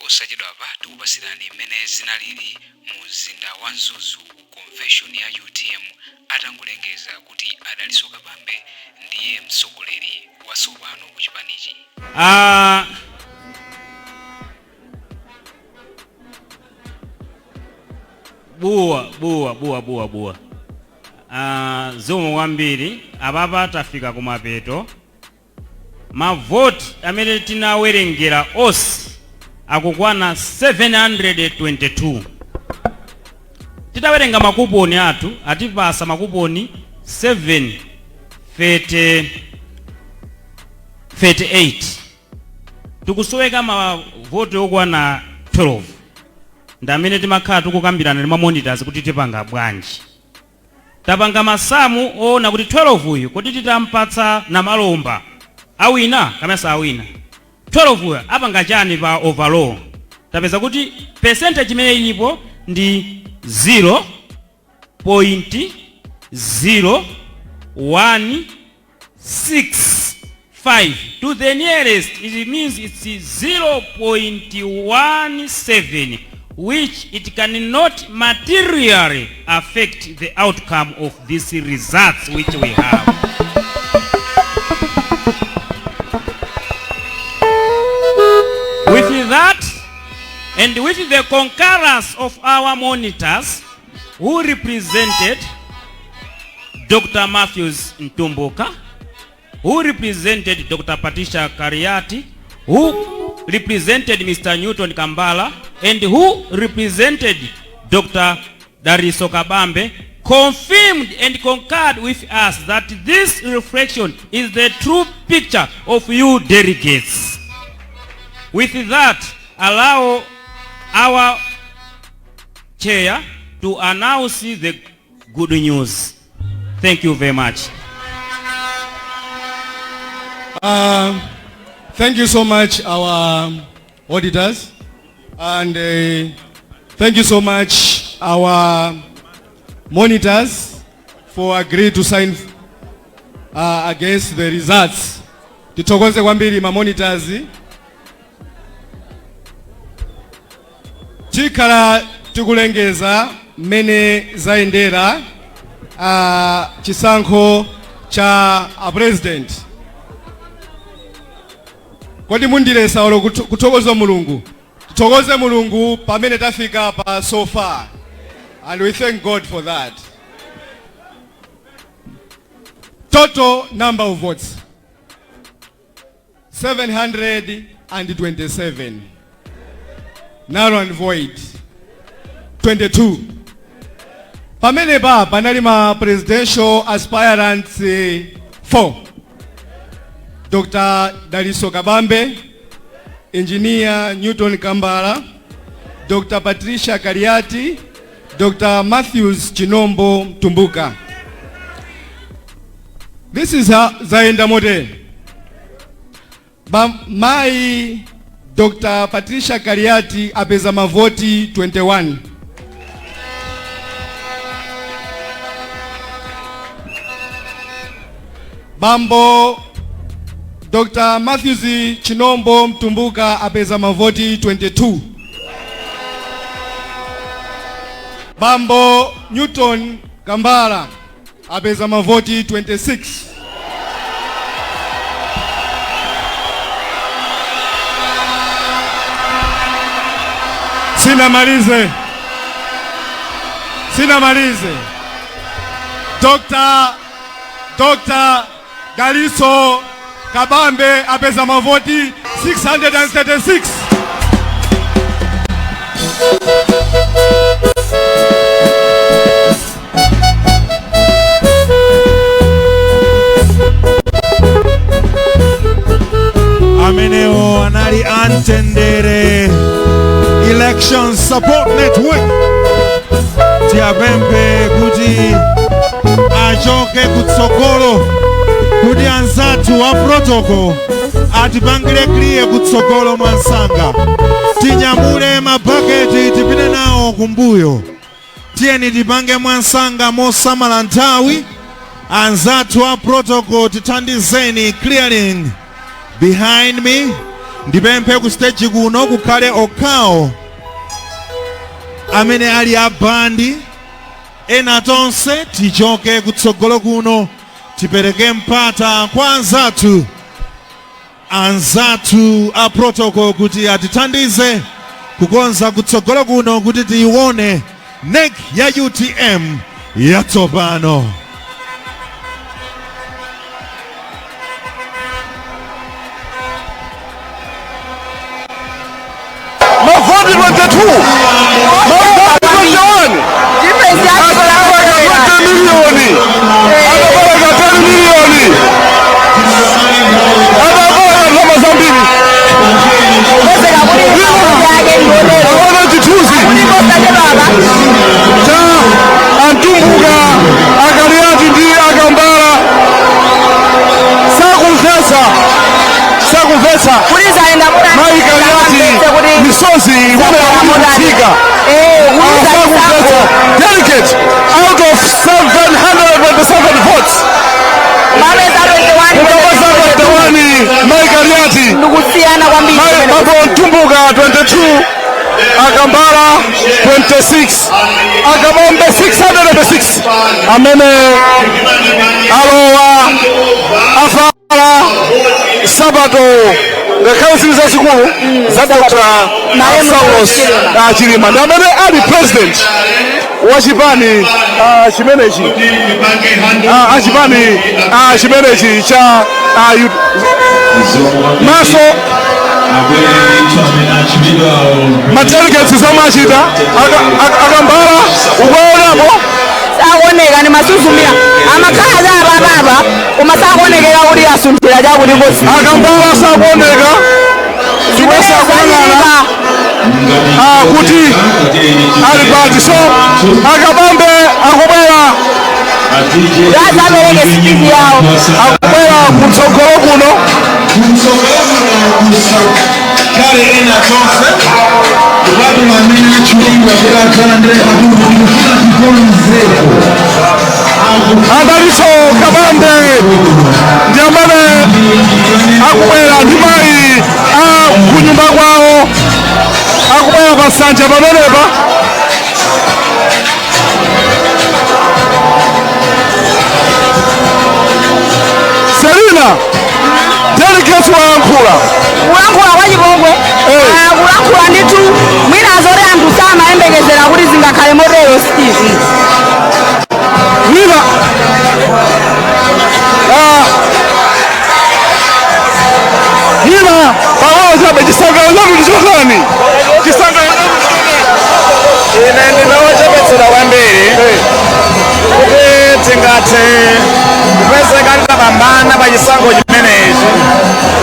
Posachedwapa tikupasirani mmene zinalili mu mzinda wa Mzuzu ku convention ya utm atangolengeza kuti a Dalitso Kabambe ndiye mtsogoleri watsopano ku chipanichi. Ah, buwa buwa buwa buwa buwa. Ah, zikomo kwambiri. Apapa tafika kumapeto. Mavoti amene tinawerengera onse akukwana 722. Titawerenga makuponi athu, atipasa makuponi 738. Tikusoweka mavoti okwana 12, ndi amene timakhala tikukambirana ndi ma monitors kuti tipanga bwanji. Tapanga masamu oona kuti 12 uyu kodi titampatsa Namalomba awina kapena sawina? 12 uyu apanga chani pa overall? Tapeza kuti percentage imene ilipo ndi 0.0165. To the nearest, it means it's 0.17, which it cannot materially affect the outcome of these results which we have. With that, and with the concurrence of our monitors who represented Dr. Matthews Mtumbuka, who represented Dr. Patricia Kaliati, who represented Mr. Newton Kambala, and who represented Dr. Dalitso Kabambe, confirmed and concurred with us that this reflection is the true picture of you delegates. With that, allow our chair to announce the good news. Thank you very much. Thank you so much, our auditors, and thank you so much, our monitors, for agree to sign against the results. Tithokoze kwambiri ma monitors. Tikhala tikulengeza mmene zayendera chisankho cha a president. Kodi mundilesa olo kuthokoza Mulungu? Tithokoze Mulungu pamene tafika pa so far, and we thank God for that. Total number of votes 727, null and void 22. Pamene pa panali ma presidential aspirants 4: Dr. Dalitso Kabambe, Engineer Newton Kambala, Dr. Patricia Kaliati, Dr. Matthews Chinombo Mtumbuka. This is how zayenda motere. Mai Dr. Patricia Kaliati apeza mavoti 21. Bambo Dr. Matthews Chinombo Mtumbuka apeza mavoti 22. Bambo Newton Kambala apeza mavoti 26. Sinamalize. Sinamalize. Dr. Dalitso Kabambe apeza mavoti 636. Amenewo anali Amtendere Election Support Network. Tiapemphe kuti achoke kutsogolo kuti anzathu wa protocol atipangire clear kutsogolo mwansanga. Tinyamule mabaketi tipite nawo kumbuyo. Tiyeni tipange mwansanga mosamala nthawi. Anzathu a protocol, tithandizeni clearing behind me. Ndipemphe ku stage kuno kukhale okhawo amene ali a bandi. Ena tonse tichoke kutsogolo kuno, tipereke mpata kwa anzathu a protocol kuti atithandize kukonza kutsogolo kuno kuti tiione NEC ya UTM yatsopano. Mavoti 22, mavoti 21, atapereka 20 miliyoni, atapereka 10 miliyoni, atapereka ndalama zambiri. Aona chithunzi cha Antumbuka, Akaliati ndi Akambala. Sakumvetsa, sakumvetsa. Mayi Kaliati, misozi ikuoneka kuti ikutsika. Sakumvetsa. Delegate out of 727 votes, mukapasa 21 Mayi Kaliati. Ndikusiyana kwambiri. Mapo Mtumbuka 22, Akambala 26, Akabambe 606 amene alowa avala sapato ngakhale zili zazikulu za Dr. Saulos Chilima, ndi amene ali president wa chipani chimenechi, achipani chimenechi cha maso madelegates zomwe achita Akambala ukuonapo. Sakuoneka ni masuzumira amakhala cha apapapa, koma sakuonekera kuti asunthira chakuti kosi. Akambala sakuoneka, ndipo sakuyang'ana kuti ali pati. So Akabambe akubwera. Azapereke speech yawo. Akubwera kutsogolo kuno. Kale ena tonse kupatula amene atchulidwa kuti akhalandire katundu, tikufuna tikonzeko. Adalitso Kabambe ndi amene akubwera ndi mayi a kunyumba kwawo, akubwera pa nsanja pamenepa. Selina, delegates wayankhula. Kulankhula kwa chipongwe. Kulankhula ndithu mwina zoti anthu samayembekezera kuti zingakhale motero, Steve. Mwina mwina pang'ono chabe, chisangalalo chanu ndi chotani? Chisangalalo chanu ndi chotani? Ine ndinochepetsera kwambiri kuti tingathe kupezeka titapambana pa chisankho chimenechi.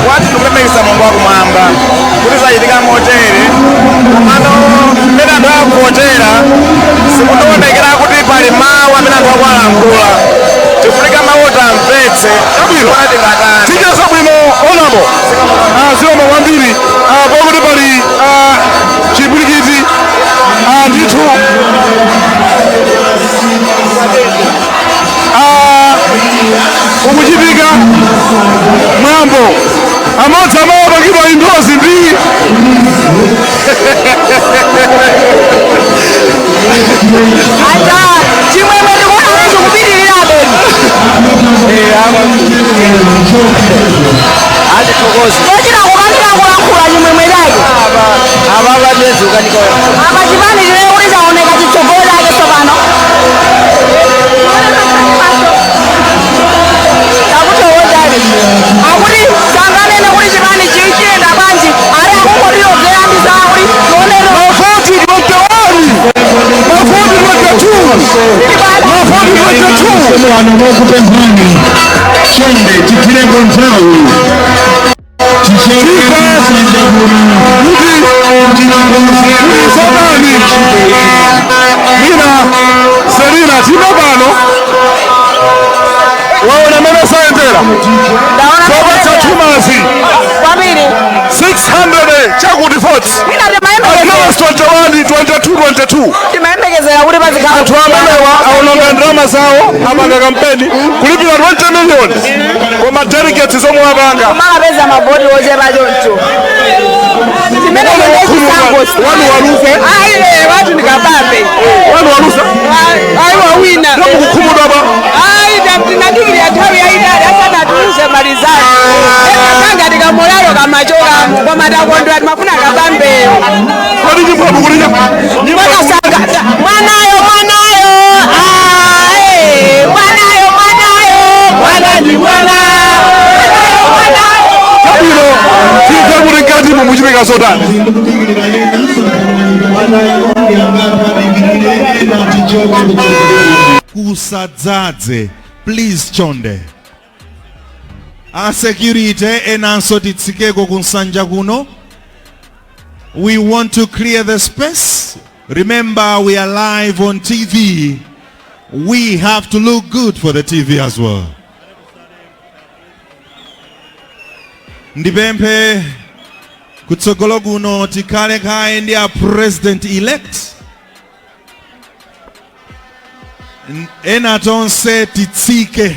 Kwati ndikulemekeza Mulungu wakumwamba kuti zachitika motere. Komano mmene anthu akuvotera, sikutionekera kuti pali mawu amene anthu akuwalankhula. Tifunika mawu tamvetse. Chabwino. Kuti tingatani. Ticheza bwino onabo. Zikomo kwambiri. Pokuti pali chipwirikiti ndithu. Ukuchitika mwambo amodzi amawapangidwa endorse ndi Ata chimwemwe tikuona chikupitirirabe. Tochita kukanika kulankhula chimwemwe chake. Apa chipani chimene kuti chaoneka chitsogolo chake tsopano. Takuthokozani. Akuti sanganene kuti chipani chiyenda bwanji, ali akungotiyogera ndi zawo kuti tionene. Mavoti 21, mavoti 22, mavoti 22. Wano mokupemphani, chonde tigwireko nthawi, tichoke kusanja kuno. Kuti zotani mina. Selina, tima pano waona mene sayendera. Ndaona. Zopatsa thumazi. Kwambiri. 600 chakuti votes Mwina timayembekezera against 21, 22, 22. Timayembekezera. Kuti pazikhala Anthu amenewa aononga ndalama zawo, apanga kampeni kulipira 20 million, koma delegates zomwe apanga kumakapeza mavoti ochepa choncho, chimene chisango. Wanu waluze. Ayi, watu ndikapambe. Wanu waluza. Ayi, wawina. Mukukhumudwa pa? Ayi, tinadikirira nthawi yayitali asanatuluse malizati anga tikamolalo kamachoka, koma takondwa, timafuna Kabambeyo. Kodi nyimbo mukuti nyimbo? Mwakasanga mwanayo, mwanayo, ae, mwanayo, mwanayo, mwana ndi mwana, mwanayo. Chabwino, timve kuti mkatimo muchitika zotani. Kusadzadze, please, chonde. A security enanso titsikeko kunsanja kuno. We want to clear the space. Remember, we are live on TV. We have to look good for the TV as well. Ndipemphe kutsogolo kuno tikhale kaye ndi a president elect. Ena tonse titsike.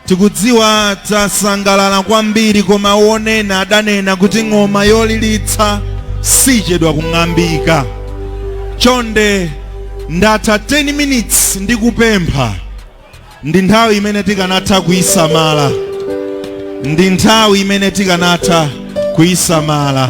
Tikudziwa tasangalala kwambiri, koma wonena adanena kuti ng'oma yolilitsa sichedwa kung'ambika. Chonde, ndatha 10 minutes ndikupempha. Ndi nthawi imene tikanatha kuyisamala, ndi nthawi imene tikanatha kuyisamala.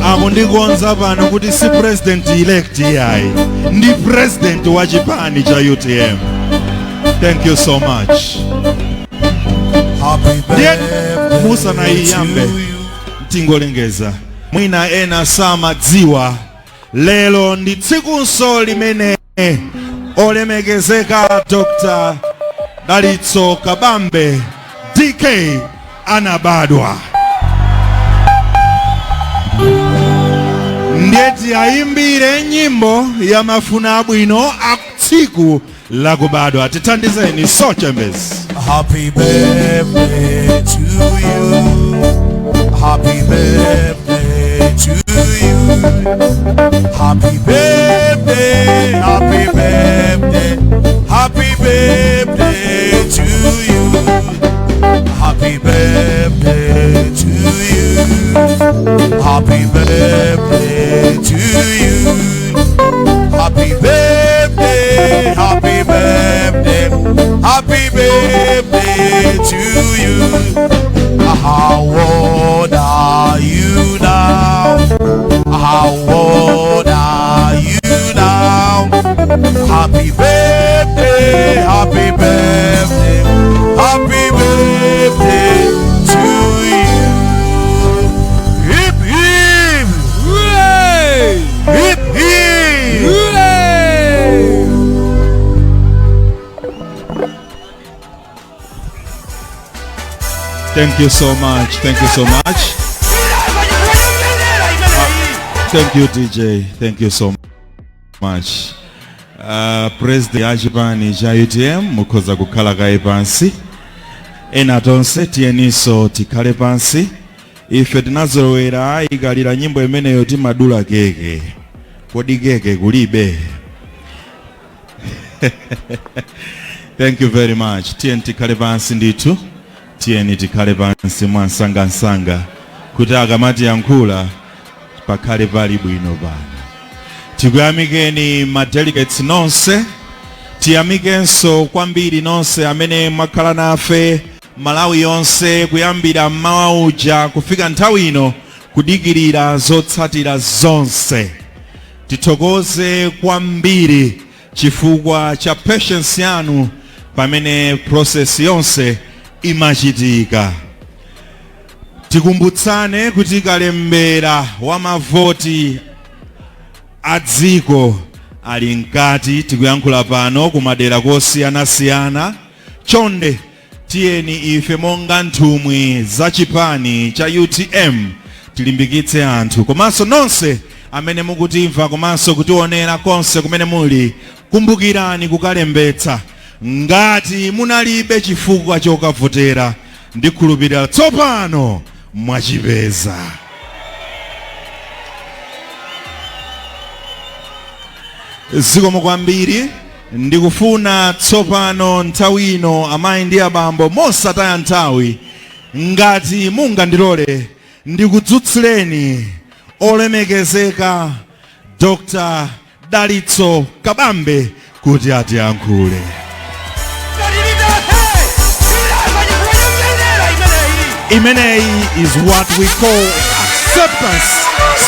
Akundikonza pano kuti si president elect iyayi, ndi president wa chipani cha UTM. Thank you so much. Ndiye musanayiyambe, tingolengeza, mwina ena samadziwa, lero ndi tsikunso limene olemekezeka Dr. Dalitso Kabambe DK anabadwa. Ndiye tiyayimbire nyimbo ya mafuna abwino a tsiku lakubadwa. Tithandizeni, Sochembezi. Happy birthday to you. Happy birthday to you. Happy birthday, happy birthday, happy birthday to you. Happy birthday to you. Happy birthday to you. Happy birthday, happy birthday, happy birthday to you. How old are you now? How old are you now? Happy birthday, happy birthday, happy birthday to you. Hip hip! Hooray! Hip hip! Hooray! Thank you so much. Thank you so much. Thank you, DJ. Thank you so much. President ya chipani cha UTM, mukhoza kukhala kaye pansi. Ena tonse tiyeninso tikhale pansi. Ife tinazolowera ikalira nyimbo imeneyo timadula keke. Kodi keke kulibe? Thank you very much. Tiyeni tikhale pansi ndithu. Tiyeni tikhale pansi mwansangansanga kuti akamati yankhula pakhale pali bwino pano. Tikuyamikeni ma delegates nonse. Tiyamikenso kwambiri nonse amene mwakhala nafe, Malawi yonse, kuyambira mmawa uja kufika nthawi ino, kudikirira zotsatira zonse. Tithokoze kwambiri chifukwa cha patience yanu pamene process yonse imachitika. Tikumbutsane kuti kalembera wa mavoti a dziko ali mkati, tikuyankhula pano kumadera kosiyanasiyana. Chonde, tiyeni ife monga nthumwi za chipani cha UTM tilimbikitse anthu, komanso nonse Amene mukutimva komanso kutionera konse kumene muli, kumbukirani kukalembetsa ngati munalibe chifukwa chokavotera. Ndikhulupirira tsopano mwachipeza. Zikomo kwambiri. Ndikufuna tsopano nthawi ino, amayi ndi abambo, mosataya nthawi, ngati mungandilole, ndikudzutsireni olemekezeka Dr Dalitso Kabambe kuti atiyankhule. Imeneyi is what we call acceptance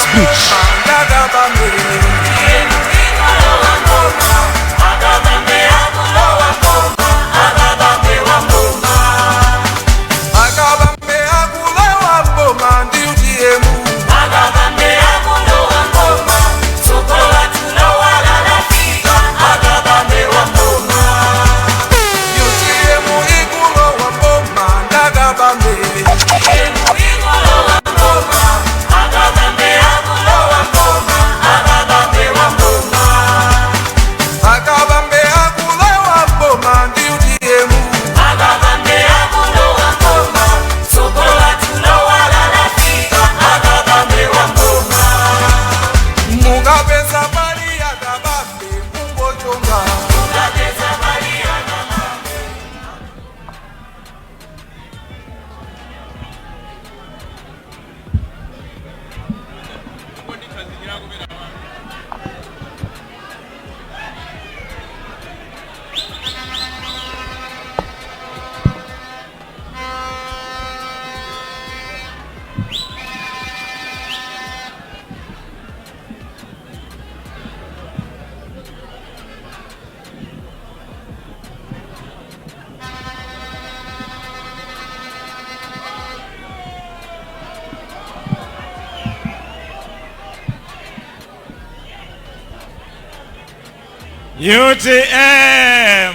speech. UTM,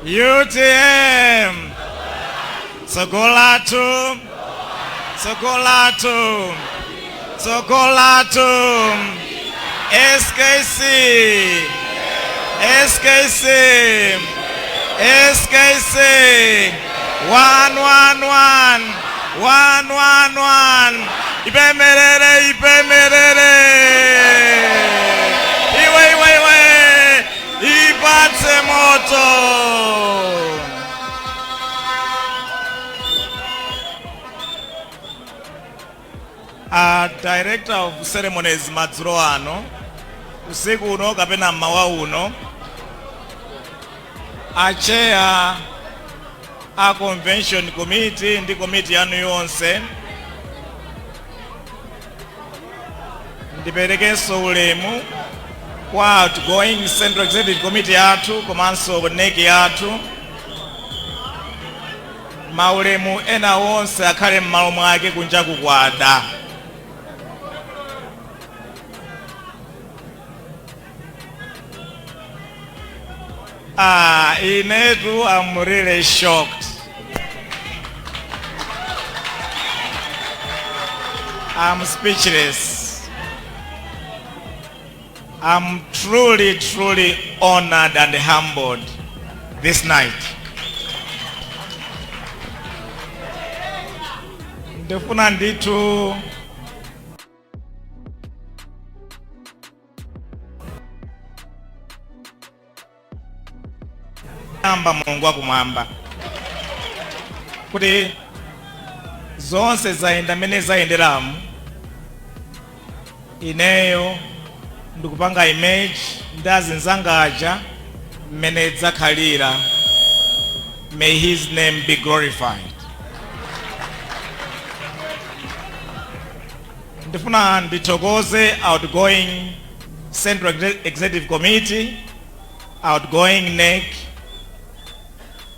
UTM, Tsogolatu, Tsogolatu, Tsogolatu, SKC, SKC, SKC, 111, 111, ipemerere, ipemerere, iwe, iwe, iwe, ipatse moto. A director of ceremonies, madzulo ano, usiku uno kapena mmawa uno, a chair a convention committee ndi committee yanu yonse, ndiperekenso ulemu kwa outgoing central executive committee yathu komanso NEC yathu. Maulemu ena onse akhale m'malo mwake kunja kukwada. Ah, inetu I'm really shocked. I'm speechless. I'm truly, truly honored and humbled this night. Ndifuna ndithu amba Mulungu wakumwamba kuti zonse zayenda mmene zayenderamu. Ineyo ndikupanga image ndi azinzanga aja mmene dzakhalira. May his name be glorified. Ndifuna ndithokoze outgoing central executive committee, outgoing NEC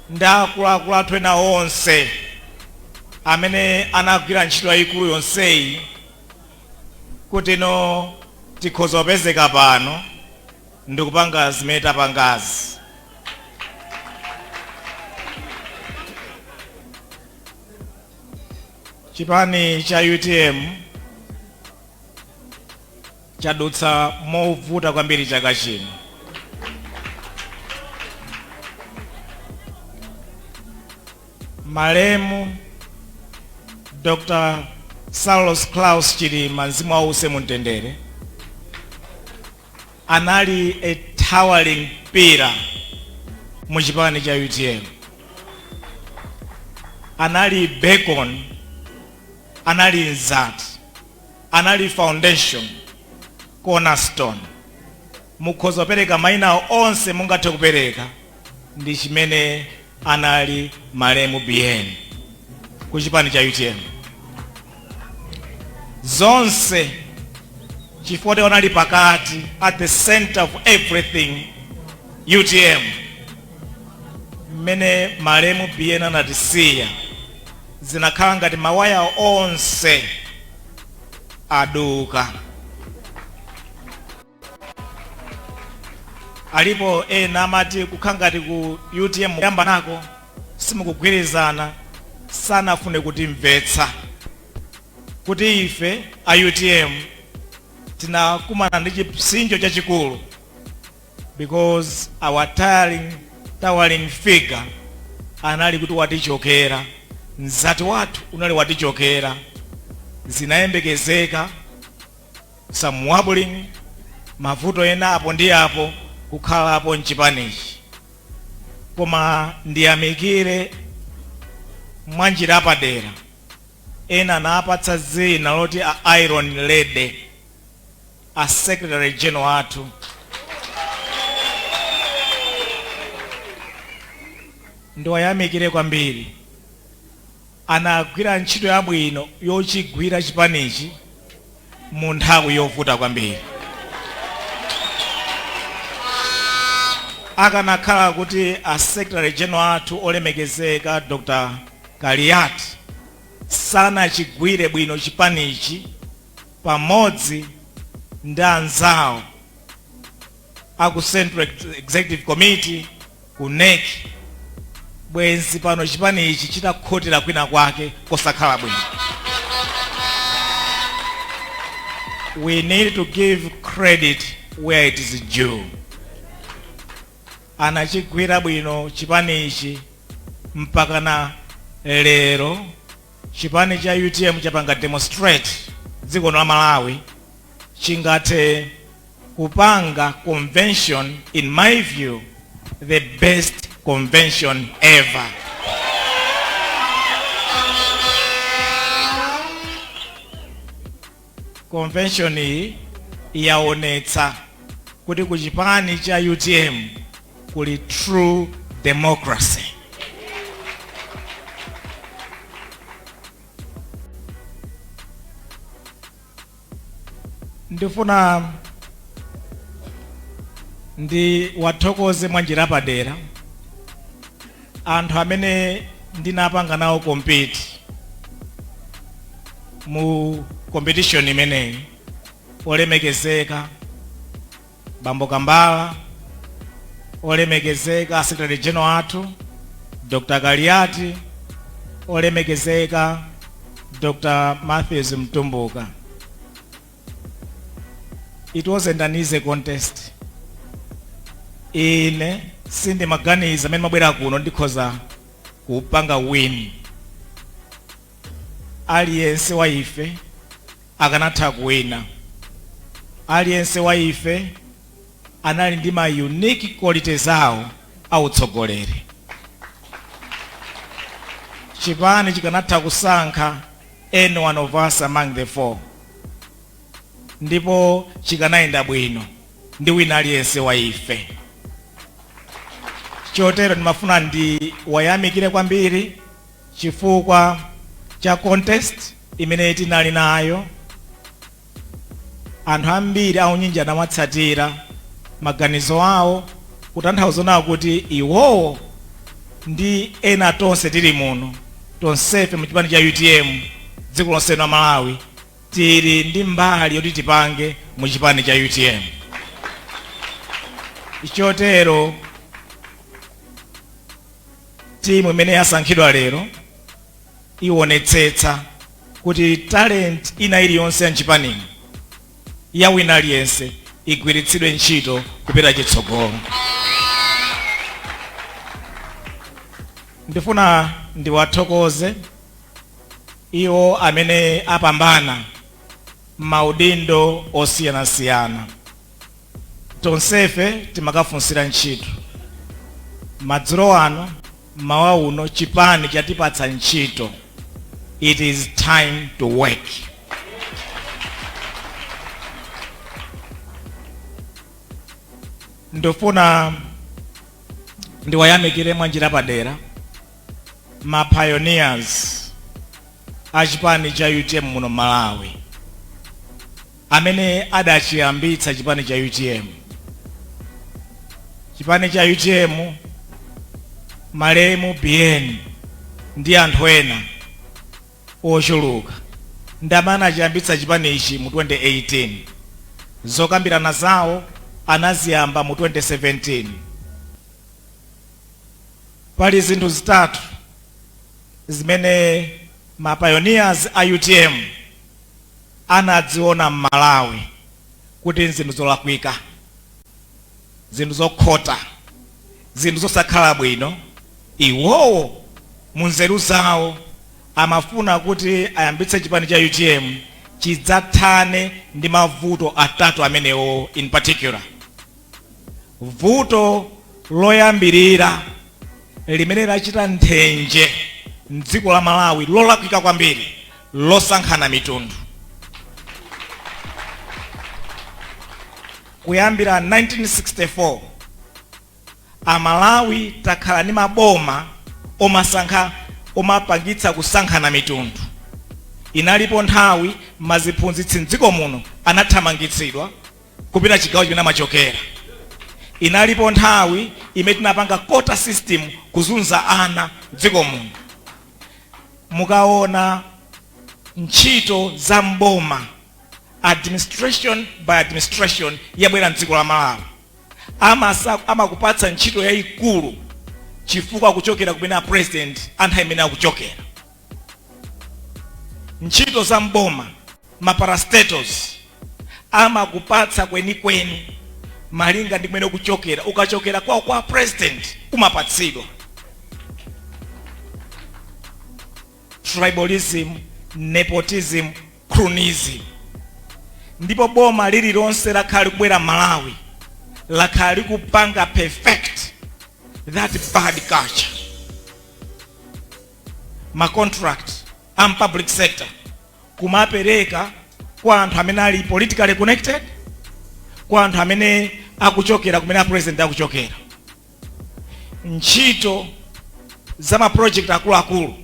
ndi akuluakulu athu ena onse amene anagwira ntchito yayikulu yonseyi kuti no tikhoza kupezeka pano ndikupanga zimene tapangazi. Chipani cha UTM Chadutsa movuta kwambiri chaka chino. Malemu Dr. Saulos Klaus Chilima, mzimu wawo uuse mumtendere, anali a towering pillar mu chipani cha UTM, anali beacon, anali mzati, anali foundation, cornerstone. Mukhoza kupereka mayina onse mungathe kupereka, ndi chimene anali malemu BN ku chipani cha UTM. Zonse chifukwa anali pakati, at the center of everything UTM. Mmene malemu BN anatisiya, zinakhala ngati mawaya onse aduka. Alipo ena amati kukhala ngati ku UTM yamba nako simukugwirizana. Sanafune kutimvetsa kuti ife a UTM tinakumana ndi chipsinjo chachikulu because our towering figure anali kuti watichokera, mzati wathu unali watichokera. Zinayembekezeka some wobbling, mavuto ena apo ndi apo kukhalapo mchipanichi, koma ndiyamikire mwanjira apadera ena anapatsa dzina loti a Iron Lady, a Secretary General athu. Ndiwayamikire kwambiri, anagwira ntchito yabwino yochigwira chipanichi mu nthawi yovuta kwambiri. Akanakhala kuti a Secretary General athu olemekezeka Dr. Kaliati sanachigwire bwino chipanichi pamodzi ndi anzawo aku Central Executive Committee, ku NEC, bwenzi pano chipanichi chitakhotera kwina kwake kosakhala bwino. We need to give credit where it is due. Anachigwira bwino chipanichi mpaka na lero. Chipani cha UTM chapanga demonstrate dziko la Malawi chingathe kupanga convention, in my view the best convention ever. Convention iyi yaonetsa kuti ku chipani cha UTM kuli true democracy. Ndifuna ndi wathokoze mwanjira padera anthu amene ndinapanga nawo compete mu competition imeneyi: olemekezeka Bambo Kambala, olemekezeka Secretary General athu Dr. Kaliati, olemekezeka Dr. Matthews Mtumbuka. It wasn't an easy contest. Ine sindimaganiza amene mabwera kuno ndikhoza kupanga win. Aliyense wa ife akanatha kuwina. Aliyense wa ife anali ndi ma unique qualities awo autsogoleri. Chipani chikanatha kusankha any one of us among the four, ndipo chikanayenda bwino ndi wina aliyense wa ife. Chotero ndimafuna ndi wayamikire kwambiri chifukwa cha contest imene tinali nayo. Anthu ambiri aunyinji anamatsatira maganizo awo, kutanthauza nawo kuti iwowo ndi ena tonse tili muno, tonsefe mu chipani cha UTM, dziko lonse la Malawi, tili ndi mbali yoti tipange mu chipani cha UTM. Chotero timu imene yasankhidwa lero ionetsetsa kuti talent ina iliyonse ya mchipanimo Ya wina aliyense igwiritsidwe ntchito kupita chitsogolo. Ndifuna ndiwathokoze iwo amene apambana maudindo osiyanasiyana. Tonsefe timakafunsira ntchito. Madzulo ano, mawa uno, chipani chatipatsa ntchito. It is time to work. Ndifuna ndiwayamikire mwanjira padera ma pioneers a chipani cha UTM muno Malawi, amene adachiyambitsa chipani cha UTM. Chipani cha UTM, malemu BN ndi anthu ena ochuluka ndi amene achiyambitsa chipani ichi mu 2018. Zokambirana zawo anaziyamba mu 2017. Pali zinthu zitatu zimene ma pioneers a UTM anadziona m'Malawi kuti nzinthu zolakwika, zinthu zokhota, zinthu zosakhala bwino. Iwowo munzeru zawo amafuna kuti ayambitse chipani cha UTM chidzathane ndi mavuto atatu amenewo in particular. Vuto loyambirira limene lachita nthenje mdziko la Malawi, lolakwika kwambiri, losankhana mitundu. Kuyambira 1964 Amalawi takhala ndi maboma omasankha, omapangitsa kusankhana mitundu. Inalipo nthawi maziphunzitsi mdziko muno anathamangitsidwa kupita chigawo chimene amachokera. Inalipo nthawi imene tinapanga quota system kuzunza ana mdziko muno. Mukaona ntchito za mboma, administration by administration yabwera mdziko la Malawi, amakupatsa ntchito yayikulu chifukwa kuchokera kumene a president anthu imene akuchokera. Ntchito za mboma, ma parastatals, amakupatsa kwenikweni malinga ndi kumene ukuchokera. Ukachokera kwawo kwa president umapatsidwa. Tribalism, nepotism, cronyism. Ndipo boma lililonse lakhala likubwera Malawi lakhala likupanga perfect that bad culture. Ma contract am public sector kumapereka kwa anthu amene ali politically connected, kwa anthu amene akuchokera kumene a president akuchokera. Ntchito za ma project akuluakulu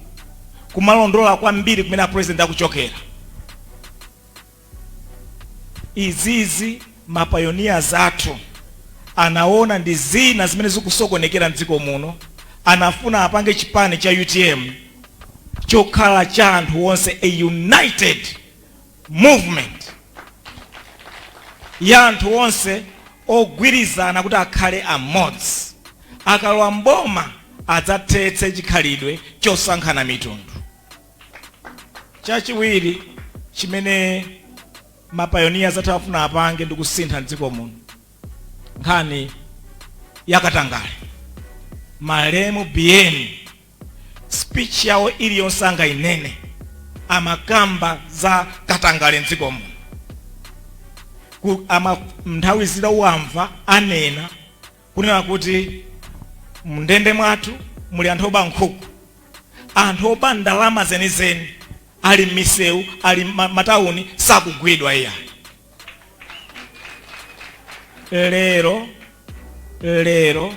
kumalondola kwambiri kumene a president akuchokera. Izizi ma pioneers athu anaona ndi zina zimene zikusokonekera mdziko muno. Anafuna apange chipani cha UTM chokhala cha anthu onse, a united movement ya anthu onse ogwirizana kuti akhale amodzi. Akalowa mboma adzathetse chikhalidwe chosankhana mitundu. Chachiwiri chimene ma pioneers athu afuna apange ndi kusintha mdziko muno, nkhani yakatangale. Malemu BN, speech yawo iliyonse angayinene amakamba za katangale mdziko muno. Ama nthawi zina uwamva anena kunena kuti mndende mwathu muli anthu oba nkhuku, anthu oba ndalama zenizeni ali m'misewu, ali matawuni, sakugwidwa iya. Lero lero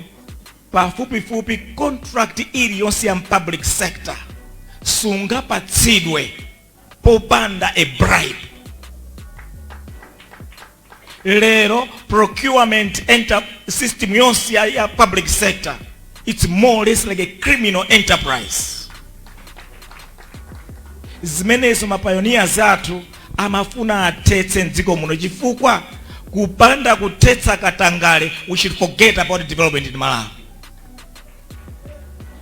pafupifupi contract iliyonse ya public sector sungapatsidwe popanda a bribe. Lero procurement enter system yonse ya public sector, it's more or less like a criminal enterprise. Zimenezo ma pioneers athu amafuna athetse mdziko muno, chifukwa kupanda kuthetsa katangale, we should forget about development in Malawi.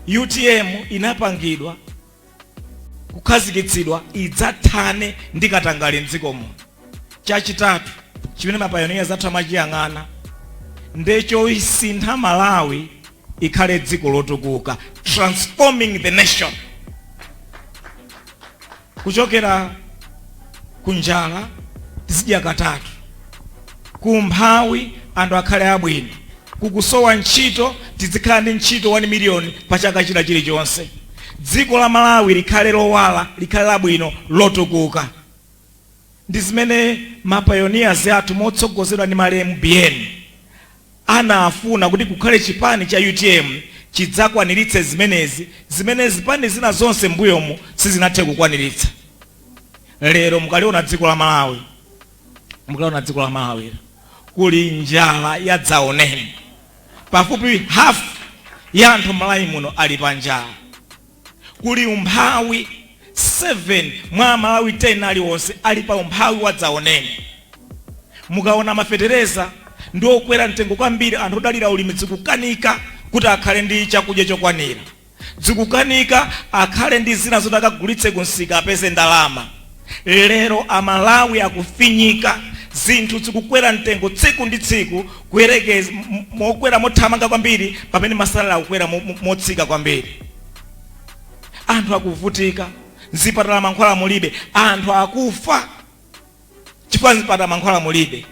UTM inapangidwa, kukhazikitsidwa idzathane ndi katangale mdziko muno. Chachitatu, Chimene ma pioneers athu amachiyang'ana ndechoisintha Malawi ikhale dziko lotukuka, transforming the nation kuchokera kunjala tizidya katatu, kumphawi anthu akhale abwino, kukusowa ntchito tizikhala ndi ntchito 1 million pa chaka china chilichonse, dziko la Malawi likhale lowala, likhale labwino, lotukuka. Ndi zimene ma pioneers athu motsogozedwa ndi malemu Biyeni anafuna, kuti kukhale chipani cha UTM chidzakwaniritse zimenezi, zimene zipani zina zonse mbuyomu sizinathe kukwaniritsa. Lero mukaliona dziko la Malawi, mukaliona dziko la Malawi, kuli njala ya dzaoneni. Pafupi half ya anthu Malawi muno ali pa njala. Kuli umphawi, 7 mwa Malawi 10 aliwonse ali pa umphawi wa dzaoneni. Mukaona mafetereza ndi okwera mtengo kwambiri, anthu odalira ulimi zikukanika kuti akhale ndi chakudya chokwanira, zikukanika akhale ndi zina zoti akagulitse kunsika apeze ndalama. Lero Amalawi akufinyika, zinthu zikukwera mtengo tsiku ndi tsiku, kuyerekeza mokwera mothamanga kwambiri, pamene ma salary akukwera motsika kwambiri. Anthu akuvutika, mzipatala mankhwala mulibe, anthu akufa chifukwa mzipatala mankhwala mulibe.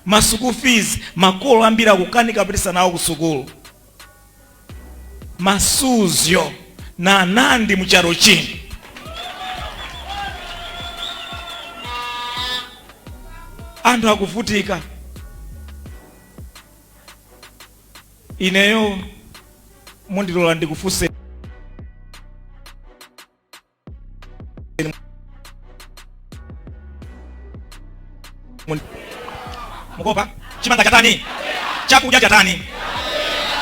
Ma school fees, makolo ambiri akukanika kupitisa nawo ku sukulu. Masuzyo na nandi muchalo chino. Anthu akuvutika. Ineyo mundilola ndikufunse, mukopa chimanga chatani, chakudya chatani,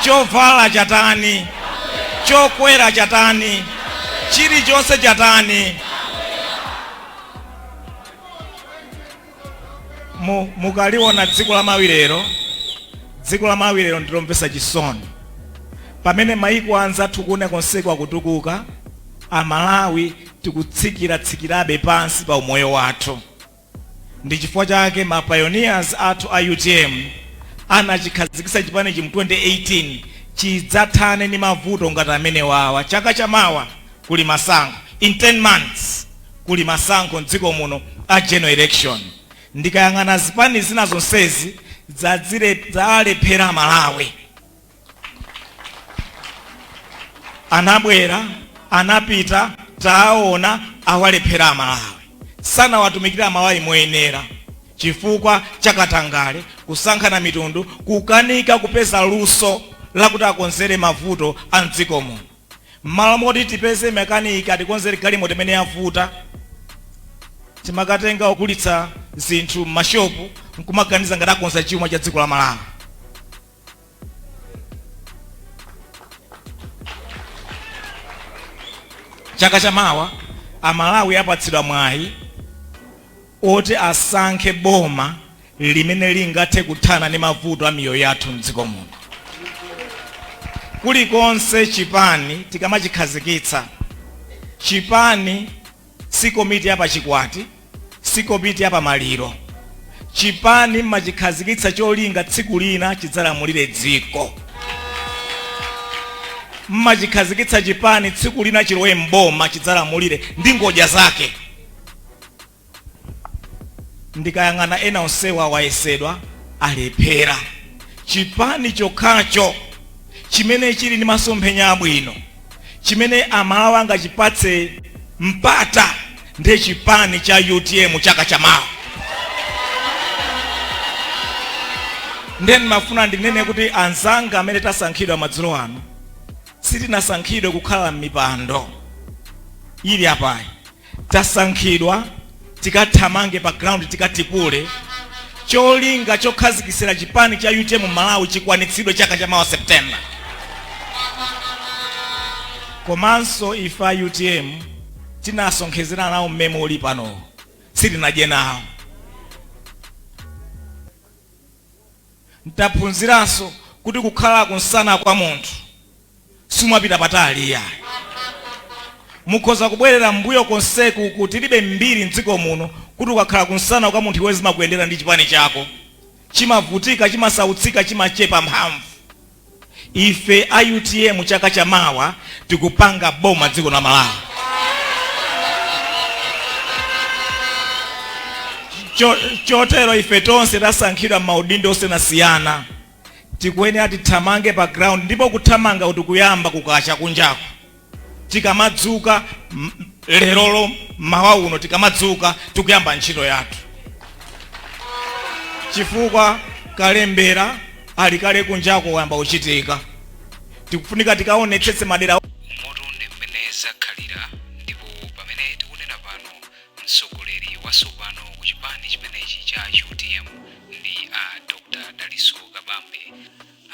chovala chatani, chokwera chatani, chilichonse chatani? Mukaliona dziko la Malawi lero, dziko la Malawi lero ndilomvetsa chisoni. Pamene maiko anzathu kuona konseko akutukuka, Amalawi tikutsikira-tsikirabe pansi pa umoyo wathu. Ndi chifukwa chake ma pioneers athu a UTM anachikhazikitsa chipanichi mu 2018 chidzathane ndi mavuto ngati amene wawa. Chaka chamawa kuli masankho, in 10 months kuli masankho mdziko muno a general election. Ndikayang'ana zipani zina zonsezi zalephera Malawi. Anabwera, anapita, taona awalephera Amalawi, sanawatumikira Amalawi moyenera chifukwa chakatangale, kusankhana mitundu, kukanika kupeza luso lakuti akonzere mavuto a mdziko muno. M'malo moti tipeze makanika atikonzere galimoto imene yavuta, timakatenga ogulitsa zinthu m'mashopu nkumaganiza ngati akonza chuma cha dziko la Malawi. Chaka chamawa Amalawi apatsidwa mwayi oti asankhe boma limene lingathe kuthana ndi mavuto a miyoyo yathu mdziko muno. Kulikonse chipani tikamachikhazikitsa, chipani si komiti ya pachikwati, si komiti ya pamaliro. Chipani mmachikhazikitsa cholinga tsiku lina chidzalamulire dziko. Mmachikhazikitsa chipani tsiku lina chilowe mboma, chidzalamulire ndi ngodya zake. Ndikayang'ana ena onsewa wayesedwa, alephera. Chipani chokhacho chimene chili ndi masomphenya abwino, chimene Amalawi angachipatse mpata, ndiye chipani cha UTM chaka chamawa. Ndiye ndimafuna ndinene kuti anzanga amene tasankhidwa madzulo ano, sitinasankhidwe kukhala m'mipando ili apayi. Tasankhidwa tikathamange pa ground, tikatipule cholinga chokhazikitsira chipani cha UTM Malawi chikwanitsidwe chaka cha mawa September. Komanso ife a UTM tinasonkhezera nawo mmene uli pano, sitinadye nawo. Ntaphunziranso kuti kukhala kunsana kwa munthu sumapita patali iyayi. Mukhoza kubwerera mbuyo konseku kuti tilibe mbiri mdziko muno. Kuti ukakhala kunsana kwa munthu, iwe zimakuyendera ndi chipani chako chimavutika, chimasautsika, chimachepa mphamvu. Ife a UTM chaka chamawa tikupanga boma dziko la Malawi. Chotero ife tonse tasankhidwa m'maudindo osiyanasiyana tikuyenera tithamange pa ground, ndipo kuthamanga kuti kuyamba kukacha kunjako. Tikamadzuka lerolo, mawa uno tikamadzuka, tikuyamba ntchito yathu, chifukwa kalembera ali kale kunjako wayamba kuchitika. Tikufunika tikaonetsetse madera. Umotu ndi mmene zakhalira, ndipo pamene tikunena pano, mtsogoleri watsopano ku chipani chimenechi cha UTM ndi a Dr Dalitso Kabambe,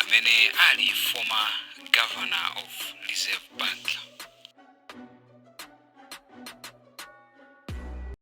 amene ali former governor of Reserve Bank.